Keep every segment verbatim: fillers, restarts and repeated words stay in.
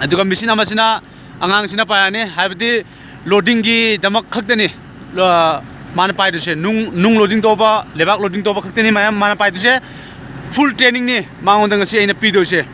ꯑꯗꯨꯒ ꯃꯦꯆꯤꯟ ꯑꯃꯁꯤꯅ ꯑꯉꯥꯡꯁꯤꯅ ꯄꯥꯏꯔꯅꯤ, ꯍꯥꯏꯕꯗꯤ ꯂꯣꯗꯤꯡꯒꯤꯗꯃꯛ ꯈꯛꯇꯅꯤ꯫ ꯑ, ꯃꯥꯅ ꯄꯥꯏꯗꯣꯏꯁꯦ ꯅꯨꯡ, ꯅꯨꯡ ꯂꯣꯗꯤꯡ ꯇꯧꯕ, ꯂꯩꯕꯥꯛ ꯂꯣꯗꯤꯡ ꯇꯧꯕ ꯈꯛꯇꯅꯤ ꯃꯌꯥꯝ ꯃꯥꯅ ꯄꯥꯏꯗꯣꯏꯁꯦ꯫ ꯐꯨꯜ ꯇ꯭ꯔꯦꯅꯤꯡꯅꯤ ꯃꯉꯣꯟꯗ ꯉꯁꯤ ꯑꯩꯅ ꯄꯤꯗꯣꯏꯁꯦ꯫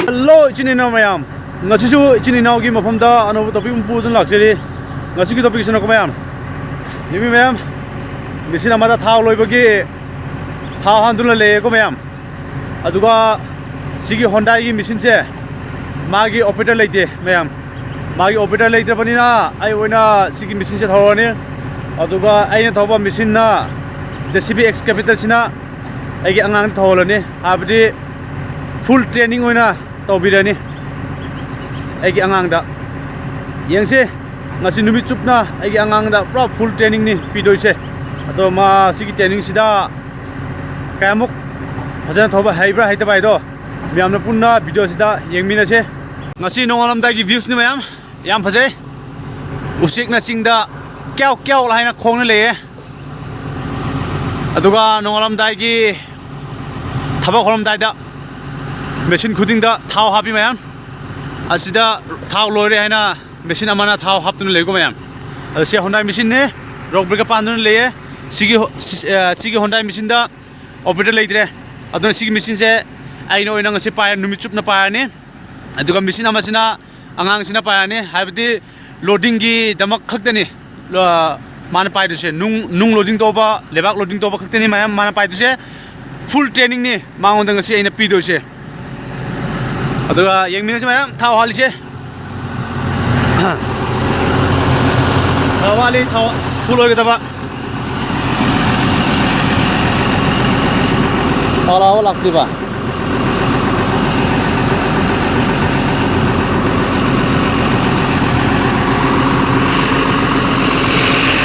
ꯍꯜꯂꯣ ꯏꯆꯤꯟ ꯏꯅꯥꯎ ꯃꯌꯥꯝ, ꯉꯁꯤꯁꯨ ꯏꯆꯤꯟ ꯏꯅꯥꯎꯒꯤ ꯃꯐꯝꯗ ꯑꯅꯧꯕ ꯇꯣꯄꯤꯛ ꯑꯃ ꯄꯨꯗꯨꯅ ꯂꯥꯛꯆꯔꯤ꯫ ꯉꯁꯤꯒꯤ ꯇꯣꯄꯤꯛꯁꯤꯅꯀꯣ ꯃꯌꯥꯝ, ꯌꯦꯡꯕꯤꯌꯨ ꯃꯌꯥꯝ, ꯃꯦꯆꯤꯟ ꯑꯃꯗ ꯊꯥꯎ ꯂꯣꯏꯕꯒꯤ ꯊꯥꯎ ꯍꯥꯟꯗꯨꯅ ꯂꯩꯌꯦꯀꯣ ꯃꯌꯥꯝ꯫ ꯑꯗꯨꯒ ꯁꯤꯒꯤ ꯍꯣꯟꯗꯥꯏꯒꯤ ꯃꯦꯆꯤꯟꯁꯦ ꯃꯥꯒꯤ ꯑꯣꯄꯔꯦꯇꯔ ꯂꯩꯇꯦ ꯃꯌꯥꯝ꯫ ꯃꯥꯒꯤ ꯑꯣꯄꯔꯦꯇꯔ ꯂꯩꯇ꯭ꯔꯕꯅꯤꯅ ꯑꯩ ꯑꯣꯏꯅ ꯁꯤꯒꯤ ꯃꯦꯆꯤꯟꯁꯦ ꯊꯧꯔꯅꯤ꯫ ꯑꯗꯨꯒ ꯑꯩꯅ ꯊꯧꯕ ꯃꯦꯆꯤꯟꯅ JCB excavatorꯁꯤꯅ ꯑꯩꯒꯤ ꯑꯉꯥꯡꯗ ꯊꯧꯍꯜꯂꯅꯤ, ꯍꯥꯏꯕꯗꯤ ꯐꯨꯜ ꯇ꯭ꯔꯦꯅꯤꯡ ꯑꯣꯏꯅ ꯇꯧꯕꯤꯔꯅꯤ ꯑꯩꯒꯤ ꯑꯉꯥꯡꯗ꯫ ꯌꯦꯡꯁꯤ, ꯉꯁꯤ ꯅꯨꯃꯤꯠ ꯆꯨꯞꯅ ꯑꯩꯒꯤ ꯑꯉꯥꯡꯗ ꯄꯨꯔꯥ ꯐꯨꯜ ꯇ꯭ꯔꯦꯅꯤꯡꯅꯤ ꯄꯤꯗꯣꯏꯁꯦ꯫ ꯑꯗꯣ ꯃꯥ ꯁꯤꯒꯤ ꯇ꯭ꯔꯦꯅꯤꯡꯁꯤꯗ ꯀꯌꯥꯃꯨꯛ ꯐꯖꯅ ꯊꯧꯕ ꯍꯩꯕ꯭ꯔꯥ ꯍꯩꯇꯕ꯭ꯔꯥ ꯍꯥꯏꯗꯣ ꯃꯌꯥꯝꯅ ꯄꯨꯟꯅ ꯚꯤꯗꯤꯑꯣꯁꯤꯗ ꯌꯦꯡꯃꯤꯟꯅꯁꯦ꯫ ꯉꯁꯤ ꯅꯣꯡꯉꯥꯜꯂꯝꯗꯥꯏꯒꯤ ꯚ꯭ꯌꯨꯁꯅꯤ ꯃꯌꯥꯝ, ꯌꯥꯝ ꯐꯖꯩ꯫ ꯎꯆꯦꯛꯅ ꯆꯤꯡꯗ ꯀ꯭ꯌꯥꯎ ꯀ꯭ꯌꯥꯎ ꯍꯥꯏꯅ ꯈꯣꯡꯅ ꯂꯩꯌꯦ꯫ ꯑꯗꯨꯒ ꯅꯣꯡꯉꯥꯜꯂꯝꯗꯥꯏꯒꯤ ꯊꯕꯛ ꯍꯧꯔꯝꯗꯥꯏꯗ ꯃꯦꯆꯤꯟ ꯈꯨꯗꯤꯡꯗ ꯊꯥꯎ ꯍꯥꯞꯄꯤ ꯃꯌꯥꯝ꯫ ꯑꯁꯤꯗ ꯊꯥꯎ ꯂꯣꯏꯔꯦ ꯍꯥꯏꯅ ꯃꯦꯆꯤꯟ ꯑꯃꯅ ꯊꯥꯎ ꯍꯥꯞꯇꯨꯅ ꯂꯩꯀꯣ ꯃꯌꯥꯝ꯫ ꯑꯗꯣ ꯁꯤ ꯍꯣꯟꯗꯥꯏ ꯃꯦꯆꯤꯟꯅꯤ, ꯔꯣꯛ ꯕ꯭ꯔꯦꯛꯀꯔ ꯄꯥꯟꯗꯨꯅ ꯂꯩꯌꯦ꯫ ꯁꯤꯒꯤ ꯍꯣ-, ꯁꯤ-, ꯑ, ꯁꯤꯒꯤ ꯍꯣꯟꯗꯥꯏ ꯃꯦꯆꯤꯟꯗ ꯑꯣꯄꯔꯦꯇꯔ ꯂꯩꯇ꯭ꯔꯦ꯫ ꯑꯗꯨꯅ ꯁꯤꯒꯤ ꯃꯦꯆꯤꯟꯁꯦ ꯑꯩꯅ ꯑꯣꯏꯅ ꯉꯁꯤ ꯄꯥꯏꯔ, ꯅꯨꯃꯤꯠ ꯆꯨꯞꯅ ꯄꯥꯏꯔꯅꯤ꯫ ꯑꯗꯨꯒ ꯃꯦꯆꯤꯟ ꯑꯃꯁꯤꯅ ꯑꯉꯥꯡꯁꯤꯅ ꯄꯥꯏꯔꯅꯤ, ꯍꯥꯏꯕꯗꯤ ꯂꯣꯗꯤꯡꯒꯤꯗꯃꯛ ꯈꯛꯇꯅꯤ, ꯑ, ꯃꯥꯅ ꯄꯥꯏꯗꯣꯏꯁꯦ꯫ ꯅꯨꯡ, ꯅꯨꯡ ꯂꯣꯗꯤꯡ ꯇꯧꯕ, ꯂꯩꯕꯥꯛ ꯂꯣꯗꯤꯡ ꯇꯧꯕ ꯈꯛꯇꯅꯤ ꯃꯌꯥꯝ ꯃꯥꯅ ꯄꯥꯏꯗꯣꯏꯁꯦ꯫ ꯐꯨꯜ ꯇ꯭ꯔꯦꯅꯤꯡꯅꯤ ꯃꯉꯣꯟꯗ ꯉꯁꯤ ꯑꯩꯅ ꯄꯤꯗꯣꯏꯁꯦ꯫ ꯑꯗꯨꯒ ꯌꯦꯡꯃꯤꯟꯅꯁꯤ ꯃꯌꯥꯝ, ꯊꯥꯎ ꯍꯥꯜꯂꯤꯁꯦ꯫ ꯊꯥꯎ ꯍꯥꯜꯂꯤ, ꯊꯥꯎ ꯐꯨꯜ ꯑꯣꯏꯒꯗꯕ꯫ ꯊꯥꯎ ꯂꯥꯛꯑꯕ ꯂꯥꯛꯇ꯭ꯔꯤꯕ?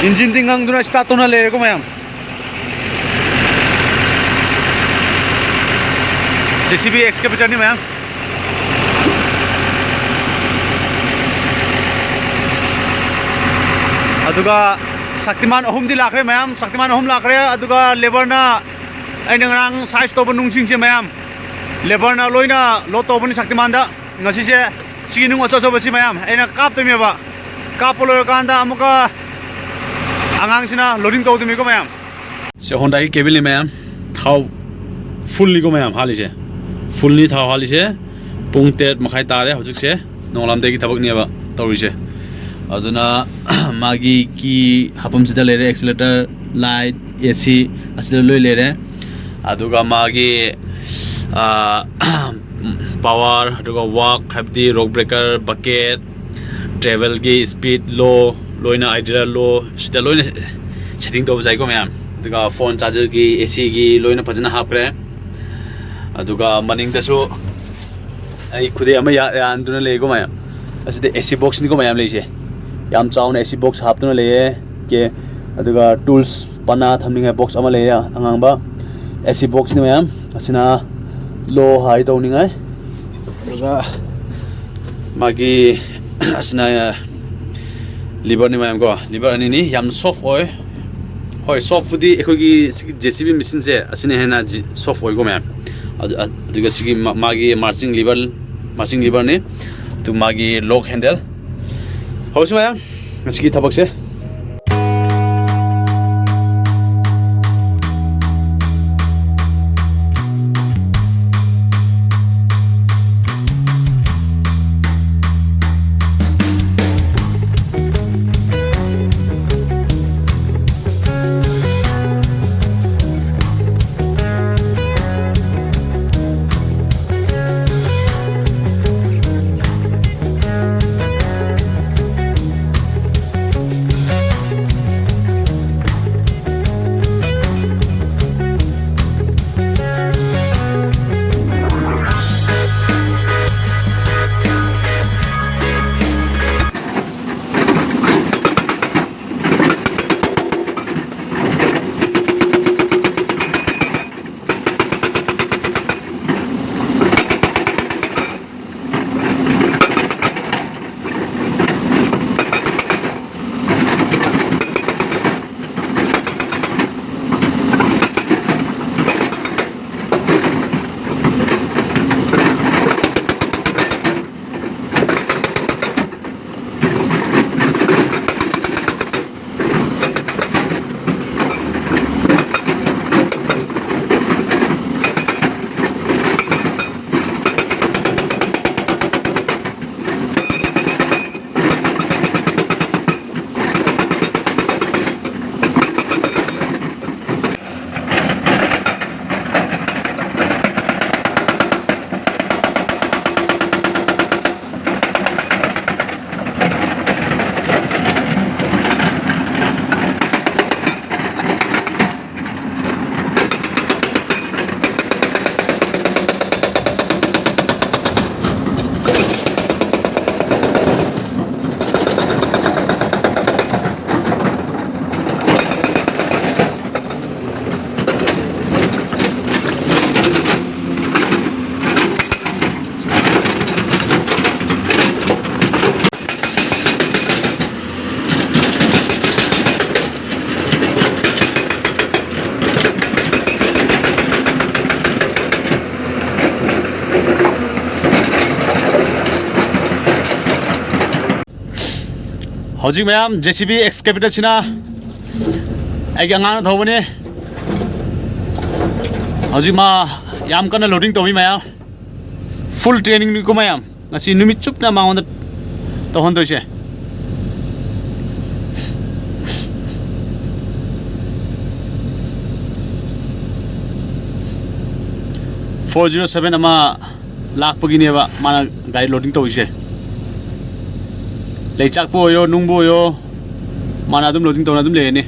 ꯏꯟꯖꯤꯟꯗꯤ ꯉꯪꯗꯨꯅ ꯁ꯭ꯇꯥꯔꯠ ꯇꯧꯅ ꯂꯩꯔꯦꯀꯣ ꯃꯌꯥꯝ꯫ JCB excavatorꯅꯤ ꯃꯌꯥꯝ꯫ ꯑꯗꯨꯒ ꯁꯛꯇꯤꯃꯥꯟ ꯑꯍꯨꯝꯗꯤ ꯂꯥꯛꯈ꯭ꯔꯦ ꯃꯌꯥꯝ, ꯁꯛꯇꯤꯃꯥꯟ ꯑꯍꯨꯝ ꯂꯥꯛꯈ꯭ꯔꯦ꯫ ꯑꯗꯨꯒ ꯂꯦꯕꯔꯅ, ꯑꯩꯅ ꯉꯔꯥꯡ ꯁꯥꯏꯖ ꯇꯧꯕ ꯅꯨꯡꯁꯤꯡꯁꯦ ꯃꯌꯥꯝ, ꯂꯦꯕꯔꯅ ꯂꯣꯏꯅ ꯂꯣꯗ ꯇꯧꯕꯅꯤ ꯁꯛꯇꯤꯃꯥꯟꯗ꯫ ꯉꯁꯤꯁꯦ ꯁꯤꯒꯤ ꯅꯨꯡ ꯑꯆꯧ ꯑꯆꯧꯕꯁꯤ ꯃꯌꯥꯝ ꯑꯩꯅ ꯀꯥꯞꯇꯣꯏꯅꯦꯕ꯫ ꯀꯥꯞꯄ ꯂꯣꯏꯔꯀꯥꯟꯗ ꯑꯃꯨꯛꯀ ꯑꯉꯥꯡꯁꯤꯅ ꯂꯣꯗꯤꯡ ꯇꯧꯗꯣꯏꯅꯤꯀꯣ ꯃꯌꯥꯝ꯫ ꯁꯤ ꯍꯣꯟꯗꯥꯒꯤ ꯀꯦꯕꯤꯟꯅꯤ ꯃꯌꯥꯝ꯫ ꯊꯥꯎ ꯐꯨꯜꯅꯤꯀꯣ ꯃꯌꯥꯝ ꯍꯥꯜꯂꯤꯁꯦ꯫ ꯐꯨꯜꯅꯤ ꯊꯥꯎ ꯍꯥꯜꯂꯤꯁꯦ꯫ ꯄꯨꯡ ꯇꯔꯦꯠ ꯃꯈꯥꯏ ꯇꯥꯔꯦ ꯍꯧꯖꯤꯛꯁꯦ꯫ ꯅꯣꯡꯉꯥꯜꯂꯝꯗꯥꯏꯒꯤ ꯊꯕꯛꯅꯦꯕ ꯇꯧꯔꯤꯁꯦ꯫ ꯑꯗꯨꯅ ꯃꯥꯒꯤ ꯀꯤ ꯍꯥꯞꯐꯝꯁꯤꯗ ꯂꯩꯔꯦ, ꯑꯦꯛꯁꯤꯂꯦꯇꯔ, ꯂꯥꯏꯠ, ꯑꯦ ꯁꯤ ꯑꯁꯤꯗ ꯂꯣꯏ ꯂꯩꯔꯦ꯫ ꯑꯗꯨꯒ ꯃꯥꯒꯤ, ꯑꯥ, ꯄꯋꯥꯔ, ꯑꯗꯨꯒ ꯋꯥꯛ, ꯍꯥꯏꯕꯗꯤ ꯔꯣꯛ ꯕ꯭ꯔꯦꯀꯔ, ꯕꯛꯀꯦꯠ, ꯇ꯭ꯔꯦꯚꯦꯜꯒꯤ ꯁ꯭ꯄꯤꯠ ꯂꯣ, ꯂꯣꯏꯅ ꯑꯥꯏꯗꯤꯌꯥ ꯂꯣ, ꯁꯤꯗ ꯂꯣꯏꯅ ꯁꯦꯠꯇꯤꯡ ꯇꯧꯕ ꯌꯥꯏꯀꯣ ꯃꯌꯥꯝ꯫ ꯑꯗꯨꯒ ꯐꯣꯟ ꯆꯥꯔꯖꯔꯒꯤ, ꯑꯦꯁꯤꯒꯤ ꯂꯣꯏꯅ ꯐꯖꯅ ꯍꯥꯞꯈ꯭ꯔꯦ꯫ ꯑꯗꯨꯒ ꯃꯅꯤꯡꯗꯁꯨ ꯑꯩ ꯈꯨꯗꯩ ꯑꯃ ꯌꯥ-, ꯌꯥꯟꯗꯨꯅ ꯂꯩꯀꯣ ꯃꯌꯥꯝ꯫ ꯑꯁꯤꯗ ꯑꯦꯁꯤ ꯕꯣꯛꯁꯅꯤꯀꯣ ꯃꯌꯥꯝ ꯂꯩꯁꯦ꯫ ꯌꯥꯝ ꯆꯥꯎꯅ ꯑꯦꯁꯤ ꯕꯣꯛꯁ ꯍꯥꯞꯇꯨꯅ ꯂꯩꯌꯦ꯫ ꯀꯦ, ꯑꯗꯨꯒ ꯇꯨꯜꯁ ꯄꯅꯥ ꯊꯝꯅꯤꯡꯉꯥꯏ ꯕꯣꯛꯁ ꯑꯃ ꯂꯩꯌꯦ ꯑꯉꯥꯡꯕ꯫ ꯑꯦꯁꯤ ꯕꯣꯛꯁꯅꯤ ꯃꯌꯥꯝ꯫ ꯑꯁꯤꯅ ꯂꯣ ꯍꯥꯏ ꯇꯧꯅꯤꯡꯉꯥꯏ꯫ ꯑꯗꯨꯒ ꯃꯥꯒꯤ ꯑꯁꯤꯅ ꯂꯤꯚꯔꯅꯤ ꯃꯌꯥꯝ ꯀꯣ, ꯂꯤꯚꯔ ꯑꯅꯤꯅꯤ꯫ ꯌꯥꯝ ꯁꯣꯐ ꯑꯣꯏ꯫ ꯍꯣꯏ, ꯁꯣꯐꯄꯨꯗꯤ ꯑꯩꯈꯣꯏꯒꯤ ꯁꯤꯒꯤ ꯖꯦ ꯁꯤ ꯕꯤ ꯃꯦꯆꯤꯟꯁꯦ ꯑꯁꯤꯅ ꯍꯦꯟꯅ ꯖꯤ-, ꯁꯣꯐ ꯑꯣꯏꯀꯣ ꯃꯌꯥꯝ꯫ ꯑꯗꯨ, ꯑꯗꯨꯒ ꯁꯤꯒꯤ ꯃꯥ-, ꯃꯥꯒꯤ ꯃꯥꯔꯆꯤꯡ ꯂꯤꯚꯔ, ꯃꯥꯔꯆꯤꯡ ꯂꯤꯚꯔꯅꯤ꯫ ꯑꯗꯨ ꯃꯥꯒꯤ ꯂꯣꯛ ꯍꯦꯟꯗꯜ꯫ ꯍꯧꯔꯁꯤ ꯃꯌꯥꯝ, ꯉꯁꯤꯒꯤ ꯊꯕꯛꯁꯦ꯫ ꯍꯧꯖꯤꯛ ꯃꯌꯥꯝ, JCB excavator ꯁꯤꯅ ꯑꯩꯒꯤ ꯑꯉꯥꯡꯅ ꯊꯧꯕꯅꯤ꯫ ꯍꯧꯖꯤꯛ ꯃꯥ ꯌꯥꯝ ꯀꯟꯅ loading ꯇꯧꯏ ꯃꯌꯥꯝ꯫ Full training ꯅꯤꯀꯣ ꯃꯌꯥꯝ꯫ ꯉꯁꯤ ꯅꯨꯃꯤꯠ ꯆꯨꯞꯅ ꯃꯉꯣꯟꯗ ꯇꯧꯍꯟꯗꯣꯏꯁꯦ꯫ Four zero seven ꯑꯃ ꯂꯥꯛꯄꯒꯤꯅꯦꯕ ꯃꯥꯅ ꯒꯥꯔꯤ loading ꯇꯧꯔꯤꯁꯦ꯫ ꯂꯩꯆꯥꯛꯄꯨ ꯑꯣꯏꯔꯣ, ꯅꯨꯡꯕꯨ ꯑꯣꯏꯔꯣ, ꯃꯥꯅ ꯑꯗꯨꯝ loading ꯇꯧꯅ ꯑꯗꯨꯝ ꯂꯩꯔꯅꯤ꯫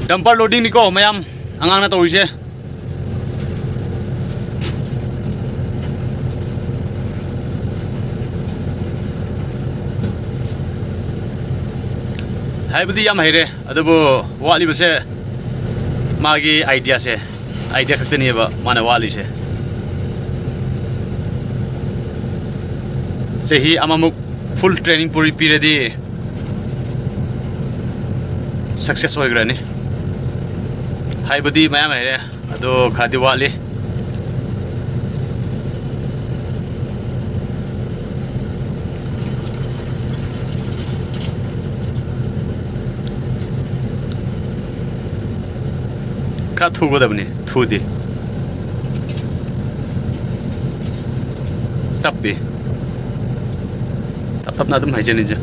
Dumper loading ꯅꯤꯀꯣ ꯃꯌꯥꯝ, ꯑꯉꯥꯡꯅ ꯇꯧꯔꯤꯁꯦ꯫ ꯍꯥꯏꯕꯗꯤ ꯌꯥꯝ ꯍꯩꯔꯦ, ꯑꯗꯨꯕꯨ ꯋꯥꯠꯂꯤꯕꯁꯦ ꯃꯥꯒꯤ ꯑꯥꯏꯗꯤꯌꯥꯁꯦ, ꯑꯥꯏꯗꯤꯌꯥ ꯈꯛꯇꯅꯦꯕ ꯃꯥꯅ ꯋꯥꯠꯂꯤꯁꯦ꯫ ꯆꯍꯤ ꯑꯃꯃꯨꯛ ꯐꯨꯜ ꯇ꯭ꯔꯦꯅꯤꯡ ꯄꯨꯔꯤ ꯄꯤꯔꯗꯤ ꯁꯛꯁꯦꯁ ꯑꯣꯏꯈ꯭ꯔꯅꯤ꯫ ꯍꯥꯏꯕꯗꯤ ꯃꯌꯥꯝ ꯍꯩꯔꯦ, ꯑꯗꯣ ꯈꯔꯗꯤ ꯋꯥꯠꯂꯤ꯫ ꯈꯔ ꯊꯨꯒꯗꯕꯅꯤ, ꯊꯨꯗꯦ꯫ ꯇꯞꯄꯤ꯫ ꯇꯞ ꯇꯞꯅ ꯑꯗꯨꯝ ꯍꯩꯖꯅꯤꯁꯦ꯫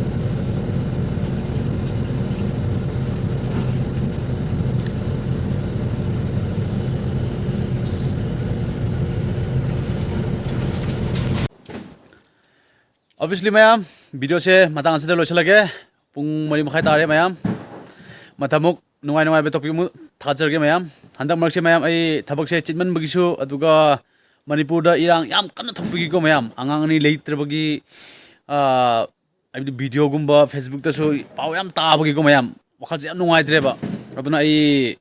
Obviously ꯃꯌꯥꯝ, ꯚꯤꯗꯤꯑꯣꯁꯦ ꯃꯇꯥꯡ ꯑꯁꯤꯗ ꯂꯣꯏꯁꯤꯜꯂꯒꯦ꯫ ꯄꯨꯡ ꯃꯔꯤ ꯃꯈꯥꯏ ꯇꯥꯔꯦ ꯃꯌꯥꯝ꯫ ꯃꯊꯪꯃꯨꯛ ꯅꯨꯡꯉꯥꯏ ꯅꯨꯡꯉꯥꯏꯕ ꯇꯣꯄꯤꯛ ꯑꯃꯨꯛ ꯊꯥꯖꯔꯒꯦ ꯃꯌꯥꯝ꯫ ꯍꯟꯗꯛ ꯃꯔꯛꯁꯦ ꯃꯌꯥꯝ ꯑꯩ ꯊꯕꯛꯁꯦ ꯆꯤꯟꯃꯟꯕꯒꯤ issue, ꯑꯗꯨꯒ ꯃꯅꯤꯄꯨꯔꯗ ꯏꯔꯥꯡ ꯌꯥꯝ ꯀꯟꯅ ꯊꯣꯛꯄꯒꯤꯀꯣ ꯃꯌꯥꯝ, ꯑꯉꯥꯡ ꯑꯅꯤ ꯂꯩꯇ꯭ꯔꯕꯒꯤ, ꯑꯥ, ꯍꯥꯏꯕꯗꯤ ꯚꯤꯗꯤꯑꯣꯒꯨꯝꯕ Facebookꯇꯁꯨ ꯄꯥꯎ ꯌꯥꯝ ꯇꯥꯕꯒꯤꯀꯣ ꯃꯌꯥꯝ, ꯋꯥꯈꯜꯁꯦ ꯌꯥꯝ ꯅꯨꯡꯉꯥꯏꯇ꯭ꯔꯦꯕ꯫ ꯑꯗꯨꯅ ꯑꯩ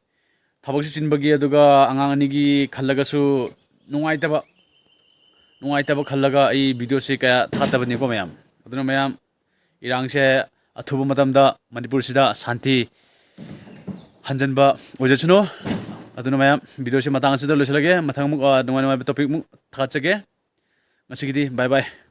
ꯊꯕꯛꯁꯨ ꯆꯤꯟꯕꯒꯤ, ꯑꯗꯨꯒ ꯑꯉꯥꯡ ꯑꯅꯤꯒꯤ ꯈꯜꯂꯒꯁꯨ ꯅꯨꯡꯉꯥꯏꯇꯕ, ꯅꯨꯡꯉꯥꯏꯇꯕ ꯈꯜꯂꯒ ꯑꯩ ꯚꯤꯗꯤꯑꯣꯁꯦ ꯀꯌꯥ ꯊꯥꯒꯠꯇꯕꯅꯤꯀꯣ ꯃꯌꯥꯝ꯫ ꯑꯗꯨꯅ ꯃꯌꯥꯝ, ꯏꯔꯥꯡꯁꯦ ꯑꯊꯨꯕ ꯃꯇꯝꯗ ꯃꯅꯤꯄꯨꯔꯁꯤꯗ ꯁꯥꯟꯇꯤ ꯍꯟꯖꯟꯕ ꯑꯣꯏꯖꯁꯅꯨ꯫ ꯑꯗꯨꯅ ꯃꯌꯥꯝ, ꯚꯤꯗꯤꯑꯣꯁꯤ ꯃꯇꯥꯡ ꯑꯁꯤꯗ ꯂꯣꯏꯁꯤꯜꯂꯒꯦ꯫ ꯃꯊꯪ ꯑꯃꯨꯛ, ꯑ, ꯅꯨꯡꯉꯥꯏ ꯅꯨꯡꯉꯥꯏꯕ ꯇꯣꯄꯤꯛ ꯑꯃꯨꯛ ꯊꯥꯒꯠꯆꯒꯦ꯫ ꯉꯁꯤꯒꯤꯗꯤ bye bye꯫